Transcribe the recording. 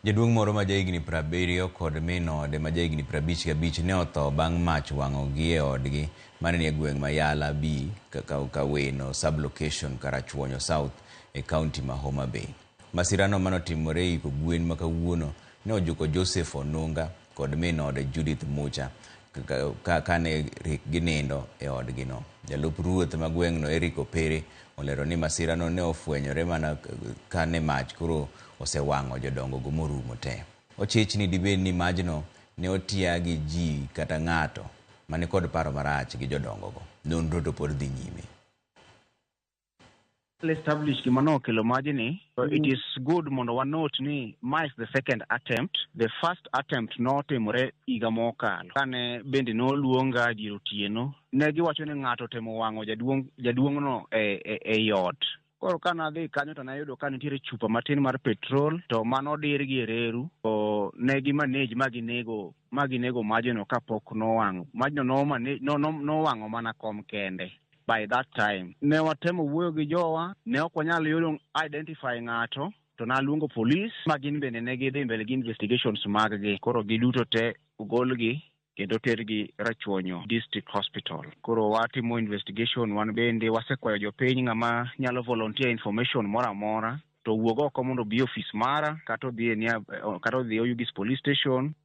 Jaduong' moro ma jahigni 70 kod min ode ma jahigni 55 ne otho bang' mach wang'ogi e odgi mane nie gweng' ma Yala B Kaweno sub-location Karachuonyo South e kaunti ma Homa Bay. Masirano manotimore e iko gwen ma kawuono ne ojuko Joseph Onunga kod min ode Judith Mucha kane ginindo e odgino. Jalup ruoth ma gweng'no Eric Opere olero ni masirano ne ofwenyore mana kane mach koro osewang'o jodongogo morumo te. Ochich ni dibed ni majno ne otia gi ji kata ng'ato mani kod paro marach gi jodongogo. Nonro to pod dhi nyime. Establish gima nokelo majni. It is good mondo wa note ni ma is the second attempt. The first attempt notimore higa mokalo kane bende noluonga dier otieno, ne giwacho ni ng'ato otemo wang'o jaduong' jaduong'no e ot. Koro ka nadhi kanyo to nayudo ka nitiere chupa matin mar petrol to mano dir gi e reru, to ne gi manage ma ginego majno kapok nowang'o majno. No, no, no, nowang'o mana kom kende. By that time ne watemo wuoyo gi jowa, ne ok wanyal yudo identify ng'ato, to naluongo police ma gin bende ne gidhi mbele gi investigations mag gi. Koro giduto te ogolgi kendo tergi Rachuonyo District Hospital. Koro watimo investigation. Wan bende wasekwayo jopiny, ng'ama nyalo volunteer information moro amora to wuog oko mondo obi e ofis mara kata odhi e kata odhi Oyugis Police Station.